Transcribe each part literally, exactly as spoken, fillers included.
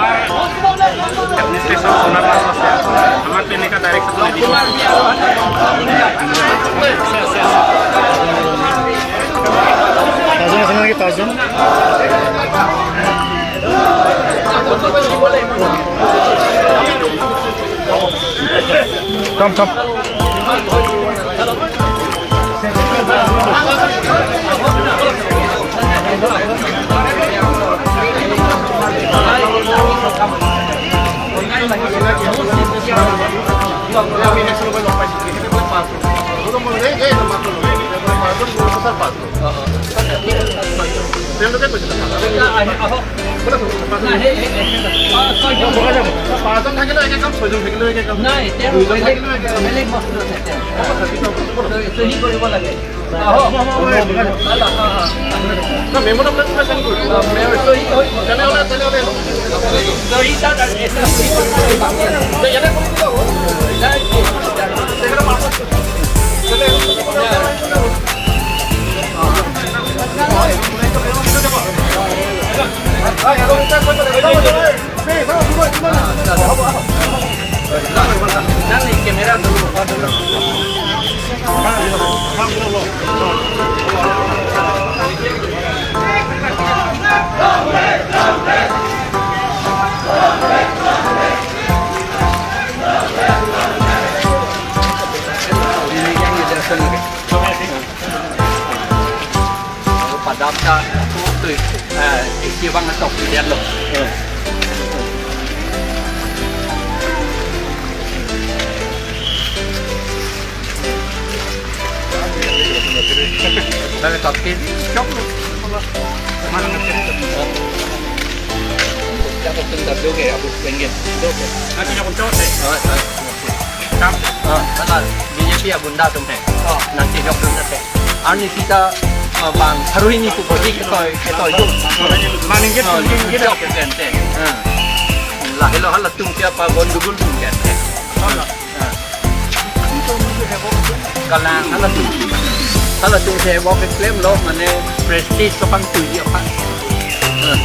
Administration owner laso, amat pen neka direct supply di. Tajon, asal lagi tajon. Tom, tom. তেওঁলোকে কৈছে, আহে, আহক। বোলে, আহে, আহে, আহে। অ, ছয়জন। পাঁচজন থাকিলেও একে কাম, ছয়জন থাকিলেও একে কাম। নাই, তেওঁ দুইজন বেলেগ, থাকিলেও একে কাম। বেলেগ বস্তু আছে তেওঁ। হ'ব, ছাৰ, ঠিক আছে, হ'ব। ছহি, ছহি কৰিব লাগে। আহক। আহক, আহক, আহক। আহক, আহক। না, মেম'টো আপোনাক কোনে চেণ্ড কৰিব? অ, মেম'ৰ ছহি হৈ গ'ল। তেনেহ'লে, তেনেহ'লে ছহি তাত আছে। যে ইয়াতে কৰি দিব। নাই, তেখেতে পাঁচজন। তেখেতে Padam ta tu, eh, isi bang tok di dia lo. Dale, tapi chok lo. Mana ngerti? Ya, kok tenda doge, aku pengen doge. Nanti aku cocok deh. Oh, oh. Tam. Ah, hala, B J P agunda atum he. Oh. Nangkejok atum he. Arni sita, ah, bang, haruhini pu bodi ketoi, ketoi dum. Maning ke, ah, tinggi, tinggi. Jok ke kente. Ah. Lahelo halatum ke apa, gondogol dum kente. Ah. Kalang halatum. Halatum ke bok ke klemlo, mane prestige ko pangtui dia apa. Ah.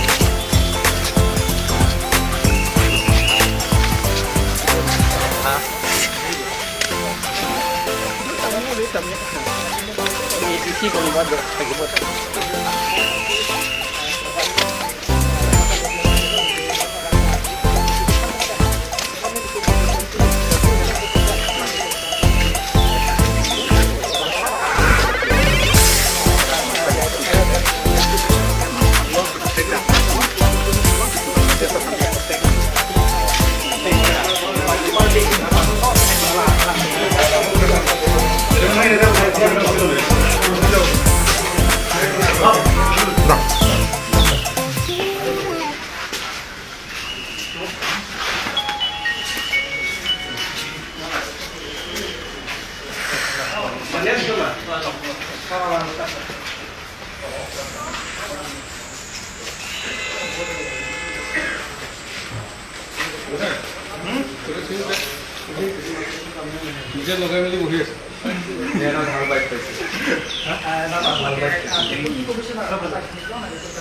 নিজে লগাই মেলি বহি আছে। এটা ভাল বাইক পাইছে। এটা ভাল বাইক পাইছে।